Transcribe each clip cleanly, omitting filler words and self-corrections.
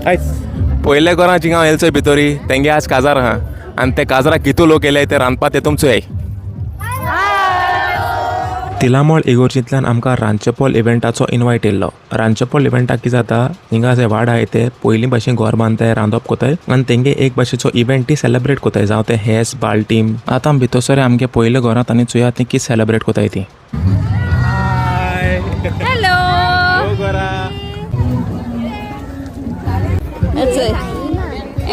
आयज पयले घरां जिंगा हांव येयलो चोय भितोरी तेंगे आज काजार आहा आनी ते काजरा कितू लोक येयले ते रांदपा ते तुमचो येय. तिलामोळ इगोर्जींतल्यान आमकां रांदचेपोल इव्हेंटाचो इनवायट येयल्लो. रांदचेपोल इव्हेंटाक कितें जाता, हिंगा जे वाड आहाय ते पयलीं भाशेन घर बांदताय, रांदप कोताय आनी तेंगे एक भाशेचो इव्हेंटय सेलेब्रेट कोताय, जावं ते हेस बालटीम. आतां आमी भितर सर आमगे पयले घरांत आनी चोया ती कितें सेलेब्रेट कोताय ती. हॅलो.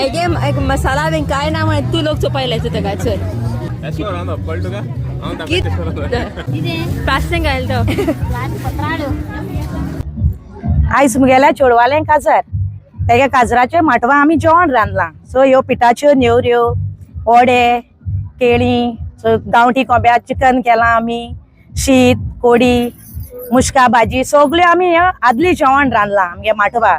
एगे एक मसाला बीन काय ना म्हणे तू लोक चोपायल्याचो तेका चल प्लास्टीक घाल तो. आयज मुगेल्या चेडवालें काजार, तेगे काजराचे माटवा आमी जेवण रांदलां. सो ह्यो पिठाच्यो नेवऱ्यो, वडे, केळीं, सो गांवठी कोंब्या चिकन केलां आमी, शीत, कोडी, मुश्का भाजी सगल्यो आमी ह्यो आदली जेवण रांदलां आमगे माटवा.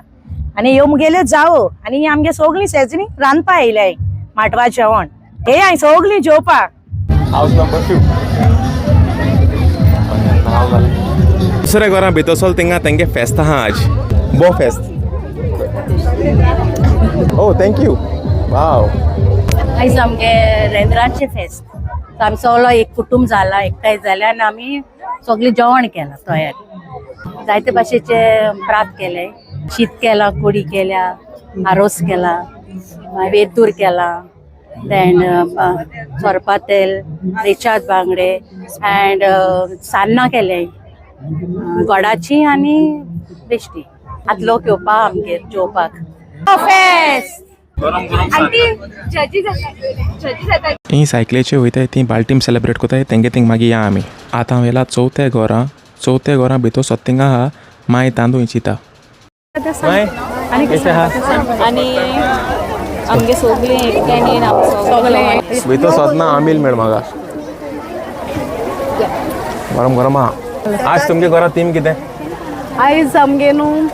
आनी ह्यो मुगेल्यो जावो आनी ही आमगे सगळीं सेजनी रांदपा येयल्याय माटवा जेवण. हे हांय सगळीं जेवपाक. हावस नंबर 2. दुसऱ्या घरां भितर सोल थिंगा तेंगे फेस्त आहा आज, बो फेस्त. ओ thank you. वाव. आयज आमगे रेंद्राचें फेस्त. सो आमी सगळो एक कुटूंब जाला, एकठांय जाले आनी आमी सगळें जेवण केलां तयार. जायते भाशेचे प्रात केले, शीत केलां, कोडी केल्या, आरोस केला, मागीर वेद्दूर केला, देन सोरपातेल, रेचाद बांगडे अँड सान्नां केले गोडाची आनी बेश्टी. आतां लोक येवपा आमगेर जेवपाक. फेस्त. आंटी जजी जजी जाता. ही सायकलीचे वयताय ती बालटीम सेलेब्रेट कोताय तेंगे थिंग मागीर या आमी. आतां हांव येयला चवथ्या घरां. चवथ्या घरां भितर सोद थिंगा आहा माय तांदूळ इंचिता. आनी आमगे सगळीं एकट्यान येवन आमी सगळे भितर सोदना आमील मेळ म्हाका गरम गरम आहा. आज तुमगे घरां थीम कितें? आयज आमगे न्हू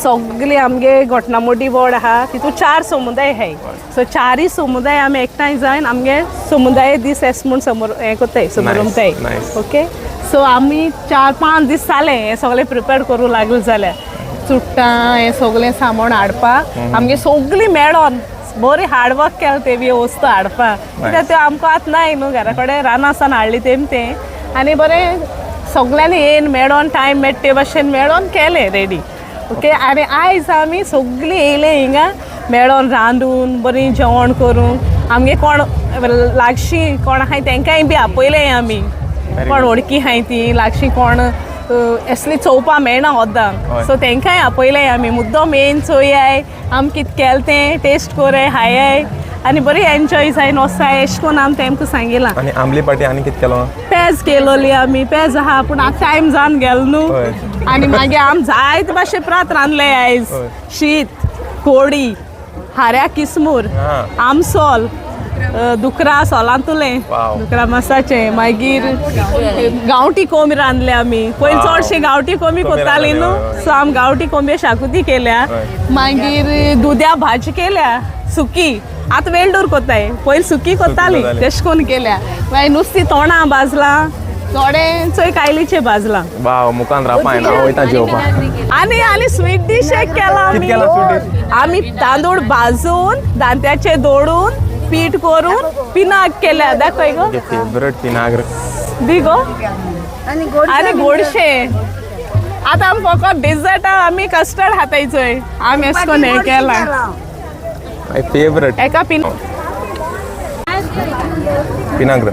सगळी आमगे घोटणामोडी वड आहा तितून 4 समुदाय आहाय. सो चारय समुदाय आमी एकठांय जावन आमगे समुदाय दीस एस म्हूण समोर हें कोत्ताय, समरमताय. ओके, सो आमी 4-5 दीस जाले हें सगळें प्रिपेर करूं लागले जाल्यार चुट्टां हें सगळें सामान हाडपाक आमगे सगळीं मेळोन बरी हार्डवर्क केलें ते बी वस्तू हाडपाक, कित्याक त्यो आमकां आतां नाय न्हू घरा कडेन, रानां सावन हाडली तेम तें. आनी बरें सगळ्यांनी येवन मेळोन टायम मेळटा ते भाशेन मेळोन केलें रेडी. ओके, आनी आयज आमी सगळीं येयले हिंगा मेळोन रांदून बरीं जेवण करून आमगे कोण लागशीं कोण आहाय तेंकांय बी आपयलें आमी, कोण वळखी आहाय ती लागशीं कोण असली चोवपा मेळना ओद्दांक, सो तेंकांय आपयलें आमी. मुद्दम येवन चोयाय आम कितें केलें तें टेस्ट कोराय हायाय आनी बरी एन्जॉय जाय नोसाय एशें कोन्न आमी तेमकां सांगिलां. आनी आमली पाटी आनी कितें केलो? पेज केलोली आमी, पेज आहा पूण आतां टायम जावन गेलो न्हू. आनी मागीर आमी जायते भाशे प्रात रांदले आयज, शीत, कोडी, हाऱ्या किसमूर, आमसोल, दुकरा सोलांतुलें, दुकरा मासाचें, मागीर गांवठी कोंबी रांदले आमी. पयलीं चडशे गांवठी कोंबी कोत्ताली न्हू, सो आमी गांवठी कोंबे शाकुती केल्या. मागीर दुद्या भाजी केल्या सुकी, आतां वेल्डूर कोत्ताय, पयलीं सुकी कोत्ताली तेश कोन्न केल्या. मागीर नुस्तीं तोंडां भाजलां, थोडे चोय कायलीचे भाजलां. वाव, मुखान रावपा येना, हांव वयता जेवपाक. आनी आनी स्वीट डीश एक केला आमी. आमी तांदूळ भाजून दांत्याचे दोडून पीठ करून पिनाक केल्या. दाखय गो. फेवरेट पिनाग्र दी गो. आनी गोडशें आतां आमी फकत डेजर्टा आमी कस्टर्ड खाताय चोय, आमी अशें कोन्न हें केलां. My favourite एका पिन पिनाग्र.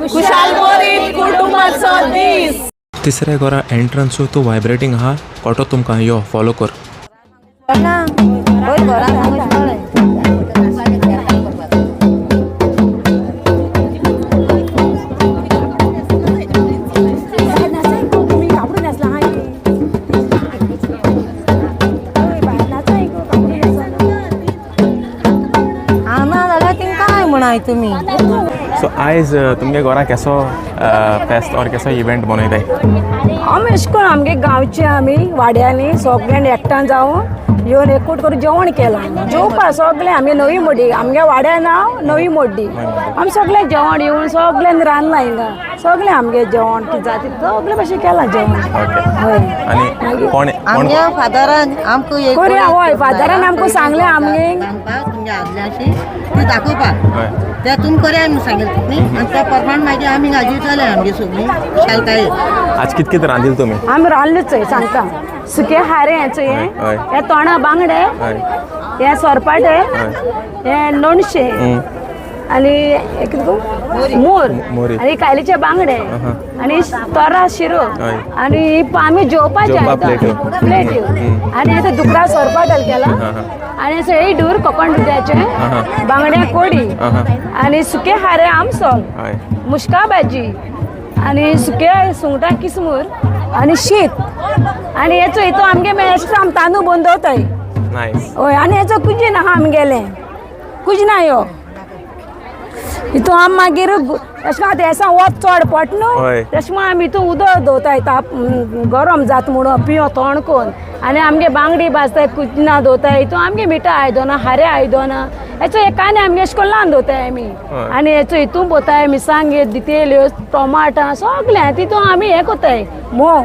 खुशालभरीत कुटुंबाचो दीस. तिसऱ्या घरा एंट्रन्स तूं व्हायब्रेटींग आहा कोटो तुमकां, यो फॉलो कर. आना जाल्यार तिंका काय म्हणाय तुमी. सो आयज तुमगे घरा केसो फेस्त ऑर केसो इव्हेंट मनयताय? आमी अशें करून आमगे गांवचे आमी वाड्यांनी सगळ्यांनी एकठांय जावन येवन एकूट करून जेवण केलां. जेवपा सगळें आमगे नवी मोडी, आमगे वाड्या नांव नवी मोड्डी. आमी सगळें जेवण येवन सगळ्यांनी रांदलां हिंगा. सगळें आमगे जेवण कितें जाता सगळें भशेन केलां जेवण. हय. आनी कोण कोण? आमच्या फादरान आमकां एक करुया. हय, फादरान आमकां सांगलें आमगे सांगपाक तुमच्या आदल्याशी ती दाखोवपाक हय. त्या तुमी करया म्हणून सांगितलें न्ही, आनी त्या प्रमाण मागीर आमी हाजीर आमगे सगळीं खुशालकायेन. आज कित कित रांदिल तुमी? आमी रांदलेच सांगता. सुके हारे हें, हय. हे तोणा बांगडे, हय. हे सोरपाटे, हे लोणशें आनी हे कितें गो? मोर. मोरी. आनी कायलीचे बांगडे आनी तोरा शिरो हय. आनी आमी जेवपाचे जेवपा प्लेट्यो. प्लेट्यो. आनी आतां दुकरा सोरपाटल केला आनी असो हे डूर कोकण दुदाचे बांगड्या कोडी आनी सुके हारे आमसोल, हय. मुश्का भाजी आनी सुके सुंगटां किसमूर आनी शीत. आनी हेचो हितू आमगे एक्स्ट्रा आमी तांदूळ बंद दवरताय. नायस. हय. आनी हेचो कुजीन आहा आमगेलें कुजना ह्यो हितू आमी मागीर अशें करून आतां हेसा वत चड पडटा न्हू, हय. तशें म्हणून आमी हितू उदक दवरताय ताप गरम जाता म्हणून पियो तोंड करून. आनी आमगे बांगडी भाजताय, कुजना दवरताय हितू, आमगे मिठा आयदनां, हारे आयदनां, हेचो एकाने आमगे अशें करून ल्हान दवरताय आमी. हय. आनी हेचो हितून पोताय मिरसांगे दितेल्यो टोमाटां सगळें तितून आमी हें करताय म्होंव.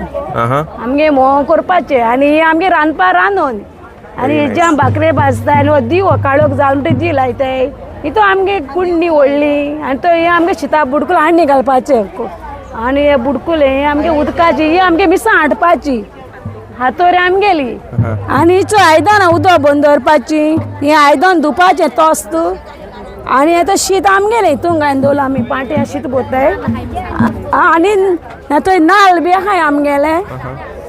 आमगे म्होंव करपाचें आनी हें आमगे रांदपा रांदून आनी Very nice. हेजे आमी भाकरे भाजताय आनी हो दिवो काळोख जाल म्हणटकीर दी लायताय. हितून आमगे कुंडी व्हडली आनी तो हें आमगे शिता बुडकुल हाडणी घालपाचें आनी हे बुडकुले हें आमगे उदकाची, ही आमगे मिरसांग हाडपाची हातोरी आमगेली. आनी हिचो आयदनां उदक बंद दवरपाची, हें आयदन धुवपाचें तोस्त. आनी आतां शीत आमगेलें हितून घालून दवरलां आमी पांट्या शीत भरताय. आनी थंय नाल्ल बी आहाय आमगेले.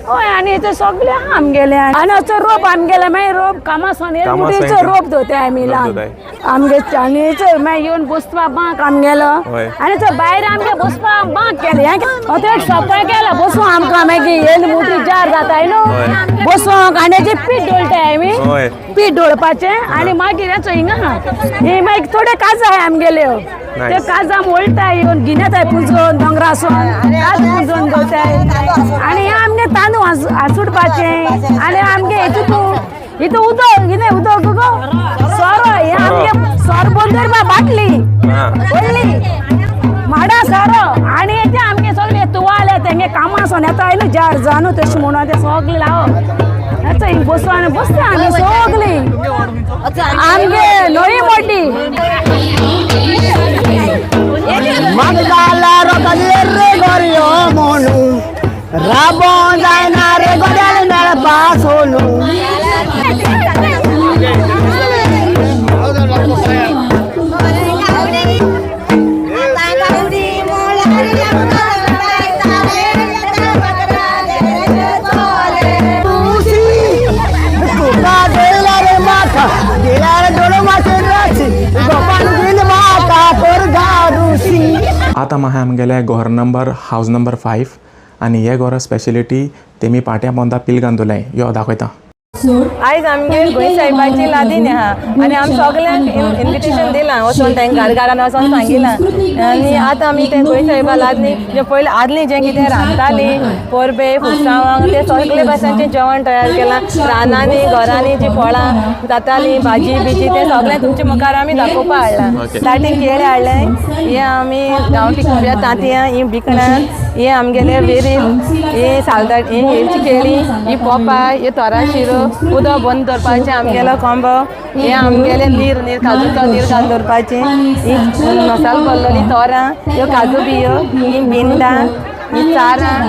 हय. आनी ते सगळे आहा आमगेले. आनी असो रोप आमगेले मागीर रोप कामासान कामासान येवन रोप दवरताय आमी रोप ल्हान दवरताय. आमगे. आनी चोय मागीर येवन बसपा बांक आमगेलो. हय. आनी चोय भायर आमगे बसपा बांक केलें, हें एक सोंपें केलां बसूं आमकां. मागीर येयले मोटी जार जाताय न्हू हय. बसूंक. आनी हेजें पीठ दळटाय आमी. हय. पीठ दळपाचें आनी मागीर हें चोय हिंगा आहा हे मागीर थोडे काजां आहाय आमगेल्यो. Nice. ते काजां मोळटाय येवन गिन्याताय पुंजोवन दोंगरासून काज पुंजोवन दवरताय. आनी हें आमगे तांदूळ आसुडपाचें. आनी आमगे हितून हितून उदक कितें उदक गो सोरो, हें आमगे सोरो बंद दवरपा बाटली व्हडली माडा सोरो. आनी ते आमगे सगळे तुवाले तेंगे कामासून येता न्हू जार जाणू तशें म्हणून ते सगळे लावप. आतां हिंग बसून आनी बसता आमी सगळीं आमगे नवी मोटी. राबोन जायना रे गोड्याले मेळपा सोलू. तुका गेला रे माथा गेला रे दोन मासे राशी गोपान दिल माता पर गारुसी. आतां म्हाका आमगेलें घर नंबर हावज नंबर 5 आनी हे घरा स्पेशलिटी तेमी पाट्या पोंदा पिलगान दवरलाय. यो दाखयता. आयज आमगेर गोंय साहेबाची लादीन आहा आनी आमी सगल्यांक इन्विटेशन दिलां वचोन तेंकां घर घरान वचोन सांगिलां. आनी आतां आमी तें गोंय साहेबा लादनी जे पयलीं आदलीं जें कितें रांदतालीं परबे फुसांवांक तें सगळे भाशेचें जेवण तयार केलां. रानांनी घरांनी जीं फळां जातालीं भाजी बिजी तें सगळें तुमचे मुखार आमी दाखोवपा हाडलां. स्टार्टींग केळें हाडलें, हें आमी गांवठी कोंब्या तांतयां, हीं बिकणां, हें आमगेलें वेरील, हें सालदाट, हीं हेची केळीं, ही पोपाय, हे तोरा शिरो, उदक बंद दवरपाचें आमगेलो कोंबो, हें आमगेलें नीर नीर काजूचो नीर घालून दवरपाचें, ही मसालो भरलेली तोरां, ह्यो काजू बियो, हीं बिंडां, हीं चारां,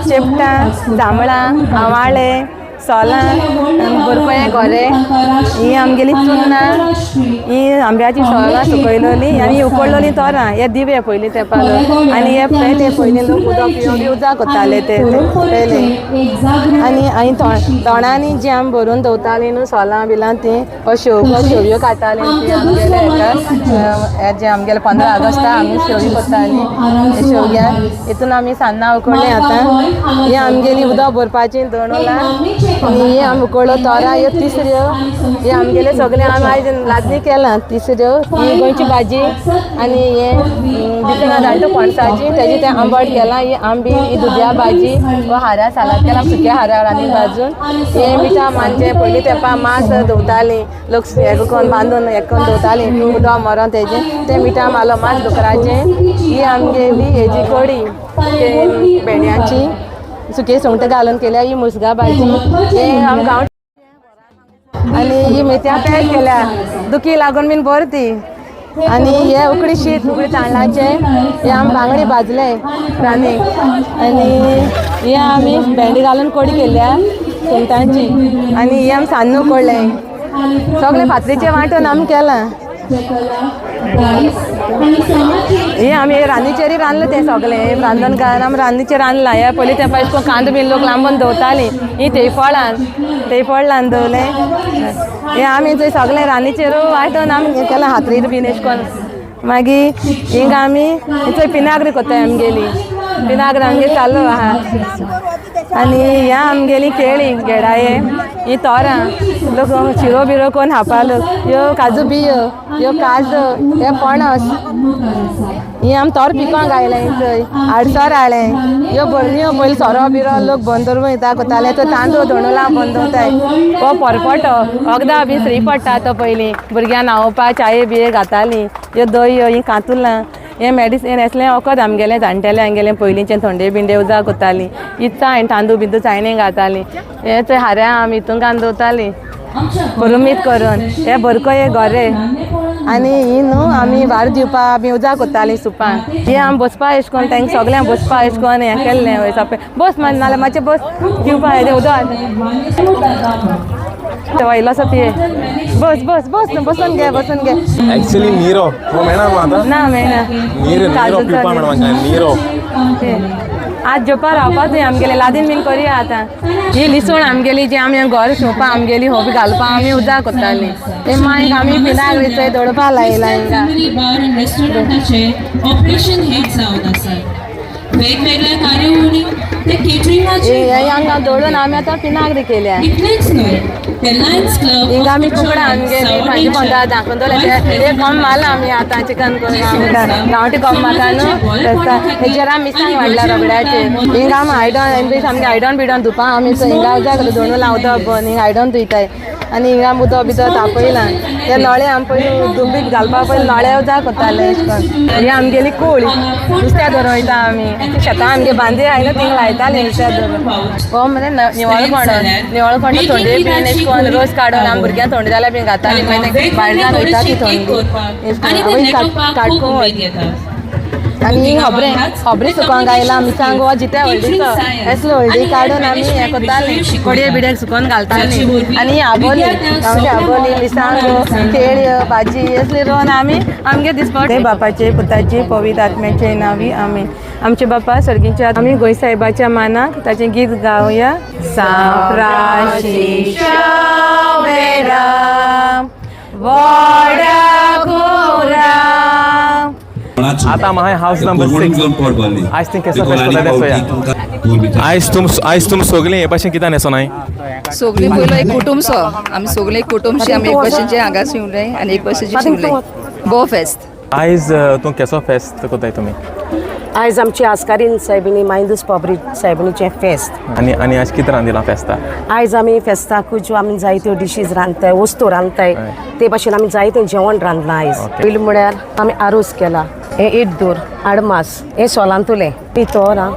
चेपटां, जांबळां, आंवाळे, सोलां, भरपळे गोरे, ही आमगेली चुन्नां, ही आंब्याची सोलां सुकयलेली आनी उकडलेली तोरां, हे दिवे पयलीं तेंपार. आनी हे पेले पयलीं लोक उदक पिवन बी उदक कोत्ताले ते पेले. आनी आनी तोणांनी जी आमी भरून दवरतालीं न्हू सोलां बिलां तीं शेवयो शेवयो काडटालीं ती आमगेले हेका जे आमगेले 15 ऑगस्टाक आमी शेवयो करतालीं शेवग्याक. हितून आमी सान्नां उकडलीं आतां. ही आमगेली उदक भरपाची दोणोलां. आनी हे आमी उकडलो तोरां ह्यो तिसऱ्यो हे आमगेले सगळे आमी आयज लादणी केलां तिसऱ्यो ही गोंयची भाजी आनी हे बिकणां धाडटा पणसाची तेजी तें आंबट केलां ही आंबी ही दुदया भाजी व हाऱ्या सालाद केलां सुक्या हाऱ्या आनी भाजून हे मिठा मानचें पयलीं तेंपा मांस धुवतालीं लोक हें करून बांदून हें करून धुवतालीं उदक मरोन तेजें तें मिठा मालो मांस दुकराचें ही आमगेली हेजी कडी भेंड्याची सुके सुंगटां घालून केल्या ही मुसगा भाजी हे आम गांव आनी ही मेथया पेज केल्या दुखी लागून बीन बरी ती आनी हे उकडी शीत उकडी तांदळाचें हे आमी बांगडे भाजले रांदीक आनी हे आमी भेंडे घालून कडी केल्या सुंगटांची आनी हे आमी सान्न उकडलें सगळें फातरीचें वांटून आमी केलां. हे आमी रांदीचेरय रांदलें तें सगळें रांदन घालून आमी रांदीचेर रांदलां. हे पयलीं तेंपार अशें करून कांदो बीन लोक लांबून दवरतालीं ही तेयफळान दवरलें. हें आमी थंय सगळें रांदीचेर वांटून आमी केलां हातरीर बीन अशें करून. मागीर हिंगा आमी चोय पिनाग्र कोत्ताय आमगेली पिनाग्र आमगे चालू आहा. आनी ह्या आमगेली केळी गेडाये ही तोरां लोक शिरो बिरो करून खावपा लोक ह्यो काजू बियो ह्यो काजू हे पणस ही आमी तोर पिकोंक आयलें चोय आडसर हाडलें ह्यो भरण्यो पयलीं सोरो बिरो लोक बंद वयता कोताले तो तांदूळ धोणुलां बंद दवरताय. हो परपटो वखदां बी फ्री पडटा तो पयलीं भुरग्यांक न्हांवोवपा चाये बिये घातालीं. ह्यो दयो हीं कांतुलां हें मेडिसीन असलें वखद आमगेलें जाणटेलें आमगेलें पयलींचें थंडे बिंडे उदक कोतालीं. ही चायण तांदूळ बिंदू चायणे घातालीं. हें चोय हाऱ्या आमी हितून घालून दवरतालीं करुमीत करून. हे बरको हे गोरे आनी ही न्हू आमी वार दिवपा बी उदक कोतालीं सुपान. हे आमी बसपा अशें करून तांकां सगळ्यांक बसपा अशें करून हें केल्लें वय सोंपें बस नाल्यार मातशें बस दिवपा हें उदक इल्लोसो पिये बस बस बस बसून घे बसून घे. एक्चुअली निरो हो मेळना न्हू आतां ना मेळना निरो निरो पिवपा मेळना म्हाका निरो. आज जेवपा रावपा थंय आमगेले लादीन बीन करया आतां. ही लिसण आमगेली जी आमी घर शिंवपा आमगेली होबी घालपा आमी उदक कोतालीं. ते मागीर आमी पिनाक चोय दवरपा लायला हिंगा. ऑपरेशन हेड जावन आसात वेगवेगळ्या कार्यावळी ते केटरिंगाचे हांगा दवरून आमी आतां पिनाग्र केल्या. इतलेंच न्हय ते लायन्स क्लब हिंगा आमी कुकडां आमगेली भाजी पोंदा धाकून दवरले ते कोंब मारला आमी आतां चिकन करून गांवठी कोंब मारता न्हू तेजेर आमी मिरसांग वाडला रगड्याचेर. हिंगा आमी आयडन सामकें आयडन बिडन धुवपा आमी हिंगा उदक धुवन लावता बन हिंगा आयडन धुयताय आनी हिंगा आमी उदक बिदक तापयलां. ते नळे आमी पयलीं दुबीक घालपा पयलीं नळे उदक कोताले अशें करून. ही आमगेली कोळी नुस्त्या धरून वयता आमी शेतां आमगे बांदी आयलो थिंग लायतालीं नुस्त्या धरून. हो म्हणजे निवळकोण निवळकोण थंडी बीन अशें करून रोस काडून आमी भुरग्यांक थंडी जाल्यार बीन घातालीं. मागीर भायर जावन वयता ती थंडी काडकून. आनी ही खबरें खबरें सुकोवंक आयलां मिरसांग हो जिते हळदीचो असलो हळदी काडून आमी हें करतालीं कडये बिडयेक सुकोवन घालतालीं. आनी ही आबोली गांवची आबोली मिरसांगो केळयो भाजी असली रोवन आमी आमगे दिसपा. बापाचे पुताचे पवित्र आत्म्याचे नांवी आमी. आमचे बापा सर्गीच्या आमी गोंय साहेबाच्या मानाक ताचें गीत गावया. आता म्हाका हावस नंबर 6 आयज थिंग केसो फेस्त जाता चोया. आयज तुम सगळीं हे भाशेन कित्याक न्हेसो नाय? सगळीं पयलो एक कुटुंब सो आमी सगळीं एक कुटुंबशी आमी एक भशेनचे हांगा शिवले आनी एक भशेनचे शिवले बो फेस्त. आयज तूं केसो फेस्त कोताय तुमी? आयज आमची आस्कारीन सायबिणी मायंदूस पोबरी सायबिणीचें फेस्त. आनी आनी आज कितें रांदिलां फेस्ता? आयज आमी फेस्ताकूच ज्यो आमी जायत्यो डिशीज रांदताय वस्तू रांदताय ते भाशेन आमी जायतें जेवण रांदलां आयज. पयलीं म्हळ्यार आमी आरोस केला, हें इड्डूर आडमास, हें सोलांतुलें, ही तोरां,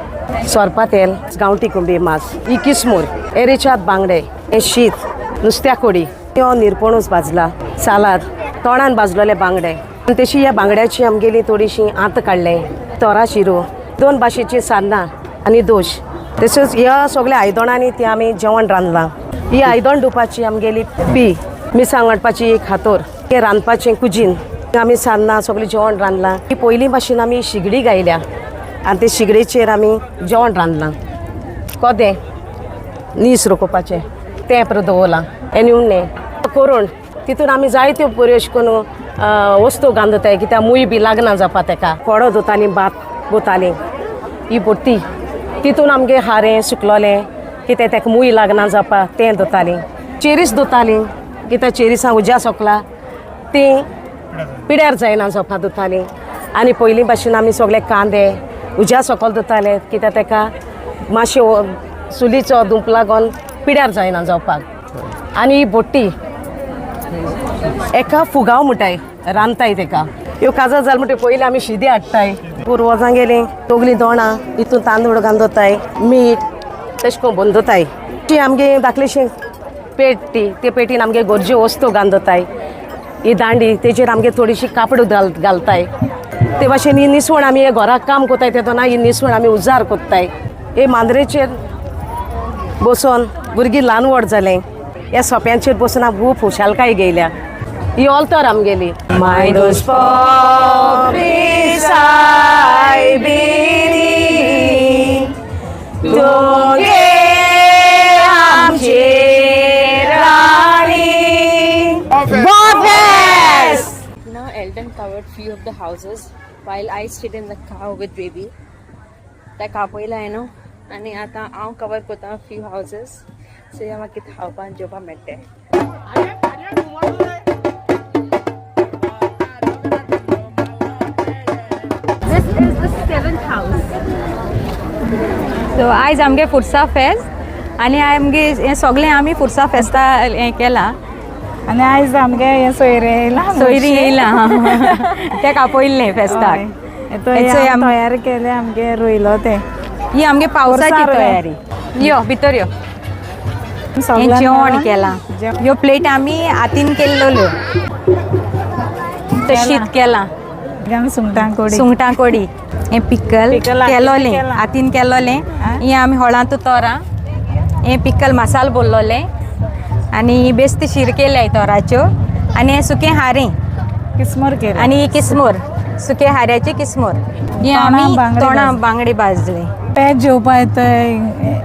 सोरपा तेल, गांवठी कोंबी मास, ही किसमूर, हे रेचाद बांगडे, हें शीत, नुस्त्या कोडी, हो निरपणूस भाजला, सालाद, तोणान भाजलेले बांगडे. आनी तशी ह्या बांगड्याची आमगेली थोडीशी आंत काडलें, तोरा शिरो, दोन भाशेची सान्नां आनी दोश. तशेंच ह्या सगळ्या आयदणांनी ती आमी जेवण रांदलां. ही आयदण धुवपाची आमगेली पी, मिरसांग वांटपाची एक हातोर, हें रांदपाचें कुजीन आमी सान्नां सगळें जेवण रांदलां. ही पयलीं भाशेन आमी शिगडी गायल्या आनी ते शिगडेचेर आमी जेवण रांदलां. कोदें नीस रोखोवपाचें तें परत दवरलां, हें निवणें करून तितून आमी जायत्यो बऱ्यो अशें करून वस्तू घालून कित्याक मूय बी लागना जावपा तेका. कोडो धुतालीं, भात धुतालीं, ही बोटी तितून आमगे हारें सुकलोलें कितें तेका मूय लागना जावपा तें धुतालीं. चेरीस धुतालीं कित्याक चेरिसां उज्या सोकला तीं पिड्यार जायना जावपा धुतालीं. आनी पयलीं भाशेन आमी सगळे कांदे उज्या सकयल धुताले कित्याक तेका मातशे चुलीचो धूप लागून पिड्यार जायना जावपाक. आनी ही बोटी एका फुगांव म्हणटाय रांदताय तेका. ह्यो काजार जाल म्हणटा पयलीं आमी शिदी हाडटाय. पुर्वजां गेलीं सगलीं दोणां हितून तांदूळ घालून दवरताय, मीठ तशें करून बंदताय. ती आमगे धाकलीशी पेट ती ते पेटीन आमगे गरजे वस्तू घालून दवरताय. ही दांडी तेजेर आमगे थोडीशी कापड घालताय. ते भाशेन ही निसवण आमी हे घराक काम कोताय तेदोना ही निसवण आमी उजार कोत्ताय. हे मांद्रेचेर बसून भुरगीं ल्हान व्हड जालें, ह्या सोप्यांचेर बसून आमी खूब खुशालकाय घेयल्या. ही ऑल्तर आमगेली. माय Now Elton covered few of the houses while I stayed in the car with baby. ताका आपयला न्हू आनी आतां हांव कवर करता फ्यू हावजीस. सो या म्हाका कितें खावपाक जेवपाक मेळटा. This is the 7th house. So आयज आमगे फुरसा फेस्त आनी आमगे हें सगळें आमी फुरसा फेस्ता हें केलां. आनी आयज आमगे हें सोयरे येयलां. सोयरी येयलां तेका आपयल्लें फेस्ताक. तयार केलें आमगे रोयलो तें. ही आमगे पावसाची तयारी. यो भितर यो. हें जेवण केलां. ह्यो प्लेट आमी हातीन केल्ल्यो. शीत केलां. सुंगटां कोडी. सुंगटां कोडी. हें पिकल केलोलें हातीन केलोलें. हें आमी हळांत तोरां. हें पिकल मसाल बोल्लोलें. आनी बेस्त शीर केल्याय तोराच्यो. आनी हें सुकें हारें किस्मूर केलें. आनी ही किस्मूर सुके हाऱ्याची किस्मूर. हें आमी तोणां बांगडे भाजले. पेज जेवपा येतय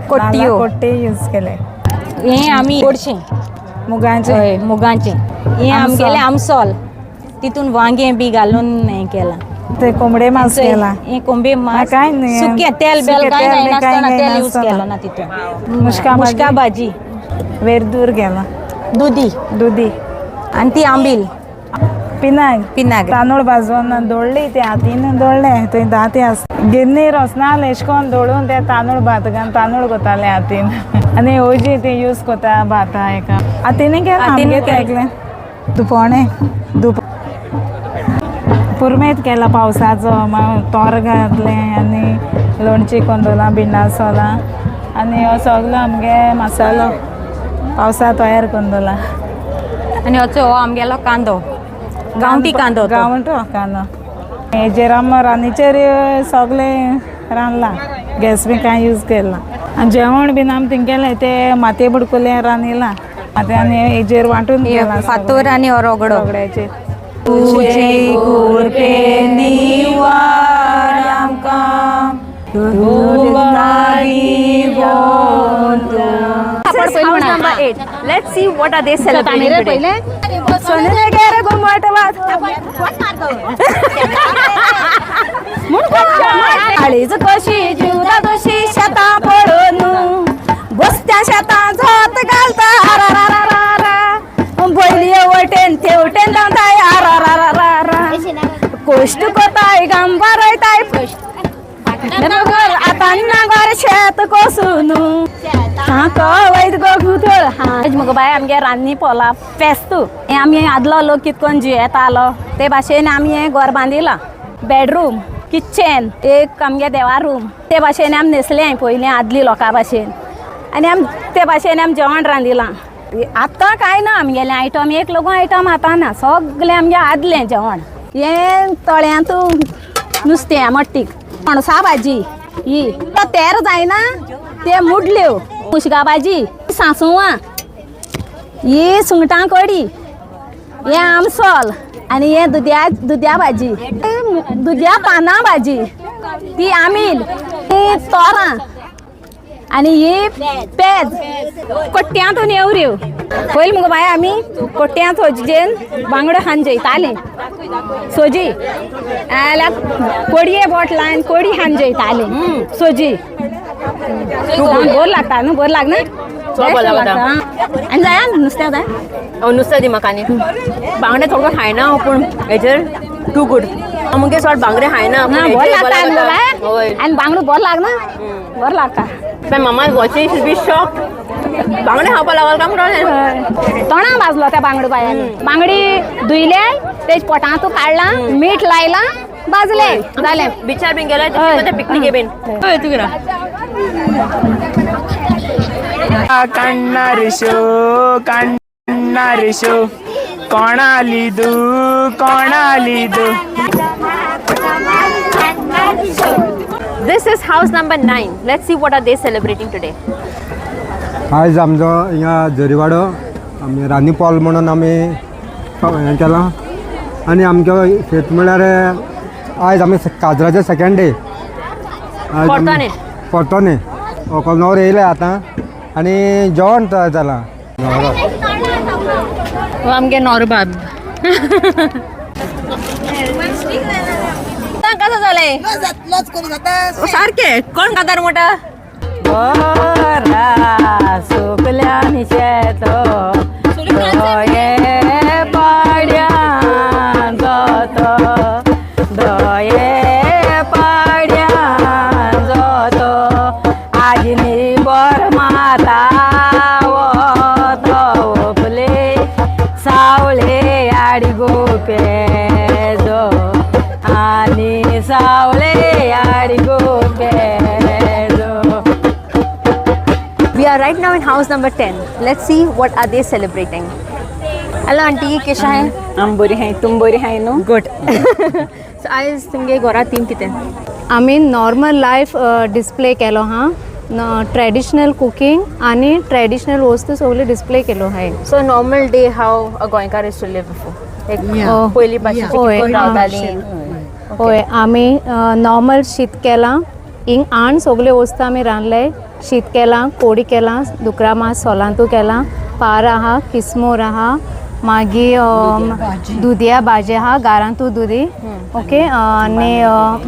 कोट्टयो. कोट्टे यूज केले. हें आमी गोडशें मुगांचें. हय मुगांचें. हें आमगेलें आमसोल तितून वांगें बी घालून हें केलां. ते कोंबडे मांस केलां. हें कोंबे मांस कांय न्ही सुकें तेल बेल कांय घायनासतना तेल यूज केलो ना तितून. मुस्का भाजी. वेरदूर केलां. दुदी. दुदी. आनी ती आंबील. पिनाग. पिनाग. तांदूळ भाजून दळ्ळी ते हातीन दळ्ळे थंय दांते आसा. गिन्नीर वचनासलें एशें कोन्न दळून ते तांदूळ भात घालून तांदूळ कोताले हातीन. आनी ओजी ते यूज कोता भाता हेका हातीन केलां आमगे तें एकलें. दुपोणे दुप पुरमेत केला पावसाचो. मागीर तोर घातलें आनी लोणचें कोंदोलां भिंडा सोलां आनी हो सगलो आमगे मसालो पावसा तयार करून दवरला. आनी हो आमगेलो कांदो गांवठी कांदो. गांवठो कांदो. हेजेर आमी रांदीचेर सगळें रांदलां. गॅस बी कांय यूज केलें ना. आनी जेवण बीन आमी थिंग केलें तें मातये बुडकुलें रांदिलां. आतां आनी हेजेर वांटून केलां. फातोर आनी रगडो. रगड्याचेर. तुजे कृपे निवार आमकां House number 8. Let's see what are they celebrating today. काळीज कशी जिवरा कशी शेतां पळोवन बसत्या शेतां झोत घालता बैली वटेन तेवटेन धांवताय कश्ट कोताय गाम बरयताय आतां नागर शेत कसून वयत गो गुथळ. आयज मुगो बाय आमगे रान्नी पोला फेस्तू. हें आमी आदलो लोक कितकोन जियेतालो ते भाशेन आमी हें घर बांदिलां. बेडरूम किचन एक आमगे देवा रूम ते भाशेन आमी न्हेसलें पयलीं आदली लोकां भाशेन. आनी आमी ते भाशेन आमी जेवण रांदिलां. आतां कांय ना आमगेलें आयटम एक लोगू आयटम आतां ना सगळें आमगें आदलें जेवण. हें तळ्यांत नुस्तें मट्टीक पणसा भाजी ही तेर जायना ते मुडल्यो मुशगा भाजी सांसवां ही सुंगटां कडी हें आमसोल आनी हें दुदया दुदया भाजी दुदया पानां भाजी ती आमील ती तोरां आनी ही पेज कोट्ट्यांत नेवऱ्यो. पयलीं मुगो बाय आमी कोट्ट्यांत सोजेन बांगडो खावन जेयतालीं. सोजी जाल्यार कोडये बोट लावन कोडी खावन जेयतालीं सोजी. बोर लागता न्हू, बोर लागना, चड बरो लागता. आनी जाया नुस्त्या जाय. नुस्तें दी म्हाका. आनी बांगडे थोडो खायना हांव, पूण हेजेर टू गुड. मुगे चड बांगडे खायना. बोर लागता आनी बांगडो बोर लागना, बोर लागता. My mama is watching, she'll be shocked. बांगडे खावपा लागल काय म्हणून. तोंडाक भाजलो त्या बांगडो बायांनी. बांगडी धुयले, तेज पोटांतू काडला, मीठ लायला, भाजले, जालें. बिचार बीन गेल्यार पिकनीक बीन. हय, तूं कितें काण्णार शो, काण्णार शो, कोणाली दू, कोणाली दू. This is house number 9. Let's see what are they celebrating today. आयज आमचो हिंगा जरीवाडो आमी रानी पॉल म्हणून आमी हें केलां आनी आमचो फेत म्हळ्यार आयज आमी काजराचे सेकेंड डे. परतोने व्हंकल न्हवरो येयले आतां आनी जेवण तयार जालां. न्हवरो आमगे नोरबाब कसं जालें सारकें. कोण कातार मोठा बरा सुकल्यान शेत दोये पाड्यान जोतो, दोये पाड्यान जोतो, आजनी बर माता वतो ओपले सावळे आडी गोपेजो, आनी सावळे आडी गोपेजो. We are right now in house number 10. Let's see what are they celebrating. Hello auntie, कशा आहे? आम बरी हाय, तुम बरी हाय न्हू? गुड. सो आयज तुमगे घरा थीम कितें? आमी नॉर्मल लायफ डिस्प्ले केलो हा, ट्रेडिशनल कुकिंग आनी ट्रेडिशनल वस्तू सगळ्यो डिस्प्ले केलो हाय. So normal day how a Goenkar is to live before, पयलीं भाशेन रावतालीं. हय, आमी नॉर्मल शीत केलां, हिंग आण सगल्यो वस्तू आमी रांदले. शीत केलां, कोडी केलां, दुकरा मास सोलांतू केलां, पार आहा, किस्मोर आहा, मागीर दुदया भाजी आहा, गारांतू दुदी. ओके. आनी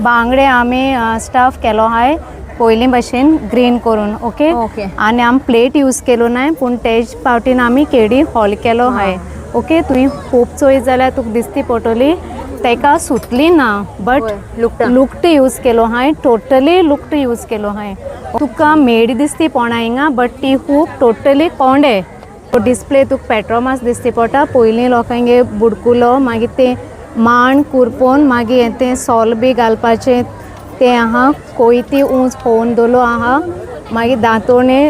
बांगडे आमी स्टफ केलो आहाय पयलीं भशेन ग्रीन करून. ओके. आनी आमी प्लेट यूज केलो नाय, पूण तेज पावटीन आमी केडी हॉल केलो आहाय. ओके. तुवें खूब चोयत जाल्यार तुका दिसती पडटली तेका सुतली ना, बट लुकट यूज केलो हांवें, टोटली लुकट यूज केलो हांवें. तुका मेड दिसती पोणा हिंगा, बट ती खूब टोटली कोंडे. डिस्प्ले तुका पेट्रोमास दिसती पडटा. पयलीं लोकांगे बुडकुलो, मागीर ते मांड कुरपोन, मागीर तें सोल बी घालपाचें तें आहा, कोयती ऊंच पोवन दवरलो आहा, मागीर दांतोणे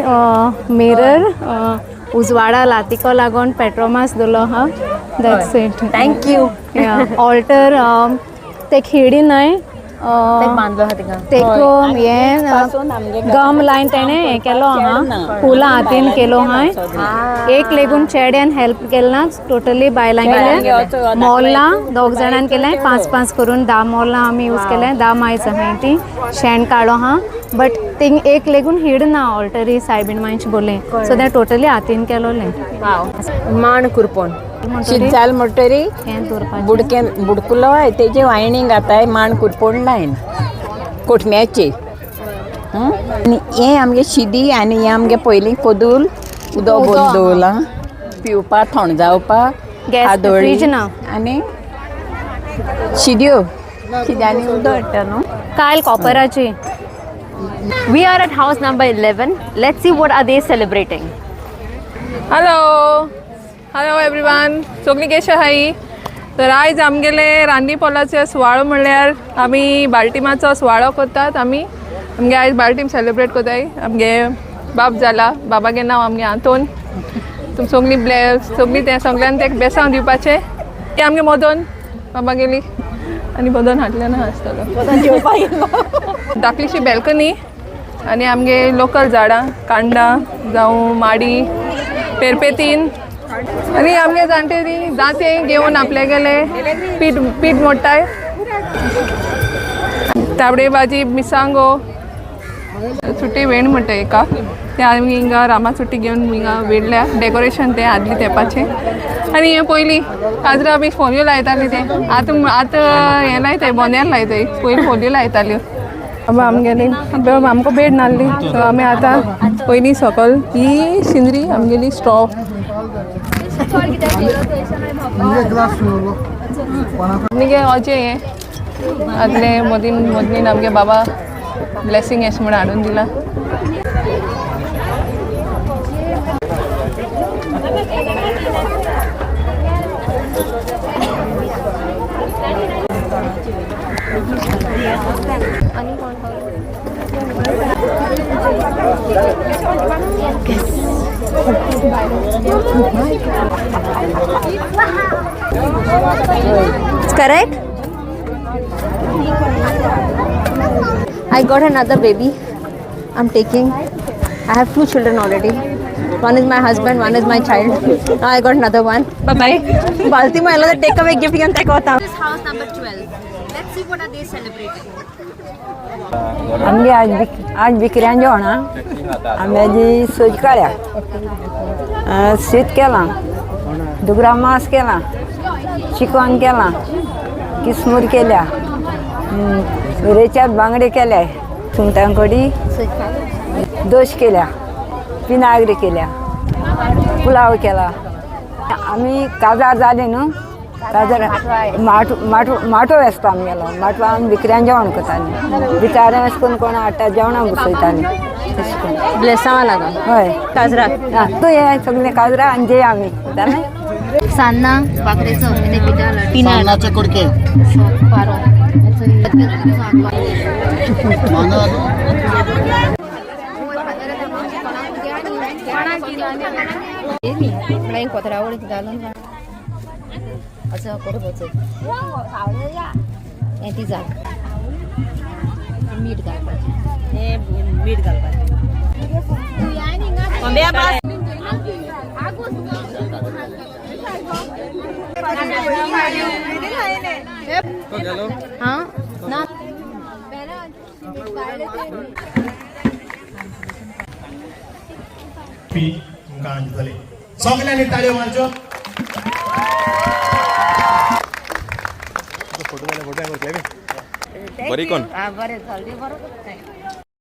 मिरर उजवाडा लातिको लागून पेट्रोमास दवरलो आहा. That's it. Thank you. Altar ते खेडी न्हय, ते हें गम लायन तेणें हें केलो आहा, फुलां हातीन केलो आहा. एक लेगून चेड्यान हेल्प केलें ना, टोटली बायलां केलें. मोल्लां दोग जाणान केलें, 5 5 करून 10 मोल्लां आमी यूज केलें, 10 मायज आहाय ती शेण काडलो आहा, बट थिंग एक लेगून हिड ना ऑल्टरी सायबीण मांयच बोलें. सो तें टोटली हातीन केलोलें. मांड कुरपोन शीत जाल म्हणटरी बुडके बुडकुलो तेजे वायणींग घाताय, मांड कुरपोण लायन कोटम्याची. आनी हें आमगे शिदी, आनी हें आमगे पयलीं कोदूल उदक भरून दवरलां पिवपा, थंड जावपाक, आदोळी आनी शिदयो, शिद्यांनी उदक हाडटा न्हू. कायल कॉपराची. We are at house number 11. Let's see what are they celebrating. Hello. Hello everyone, सगळीं कशें आहाय? तर आयज आमगेले रांदी पोलाचे सुवाळो म्हणल्यार आमी बालटिमाचो सुवाळो करतात. आमी आमगे आयज बालटीम सेलिब्रेट करताय. आमगे बाब जाला, बाबागे नांव आमगे आंतोन. तुम सगळीं ब्लेस, सगळीं तें सगळ्यान तें बेसांव दिवपाचें. तें आमगे मदन बाबा गेली आनी बदन हाडलें ना आसतलो. धाकलीशी बॅल्कनी आनी आमगे लोकल झाडां, कांडां जावं माडी, पेरपेतीन, आनी आमगे जाणटे ती दांते घेवन आपले गेले पीठ पीठ मोडटाय. तांबडे भाजी, मिरसांगो, सुटी वेण म्हणटा एका, ते आमी हिंगा रामा सुटी घेवन हिंगा वेडल्या डेकोरेशन तें आदली तेंपाचें. आनी हें पयलीं काजरा बी फोलयो लायताली, तें आतां आतां हें लायताय, बोन्यार लायताय, पयलीं फोलयो लायताल्यो. आमगेली आमकां बेड नासली सो आमी आतां पयलीं सकल ही सिनरी आमगेली स्ट्रॉ आमगे अजय हें आदले मदीन मदीन आमगे बाबा ब्लेसिंग अशें म्हूण हाडून दिला. It's correct? I got another baby. I'm taking. I have 2 children already. One is my husband, one is my child. Now I got another one. Bye bye. Balti ma another take away gift can take out. This is house number 12. Let's see what are they celebrating. आमगे आज बिकऱ्यां जेवण आंब्याची सोज काड्या, शीत केलां, दुगरा मांस केलां, chicken केलां, किसमूर केल्या, रेच्यात बांगडे केले, सुंगटां कडी, दोश केल्या, पिनाग्री केल्या, पुलाव केला. आमी काजार जाले न्हू, काजार माटो आसता आमगेलो. माटवा आमी बिकऱ्यां जेवण करतालीं, भिकाऱ्यां अशें करून कोण हाडटा जेवणाक बसयतालीं. तशें करून ब्लेसांवा लागून हय काजराक तूं हे सगळें काजरा आनी जे आमी जालें. सान्नां बाकरेचो सान्नाचे कुडके कोतरावळ घालून असं करपाचो हें ती जाग मीठ घालपाचें, हें मीठ घालपाचें. हां ना तुमकां दितले. सगल्यांनी ताळयो मारच्यो. बरी कोण बरें चल बरो.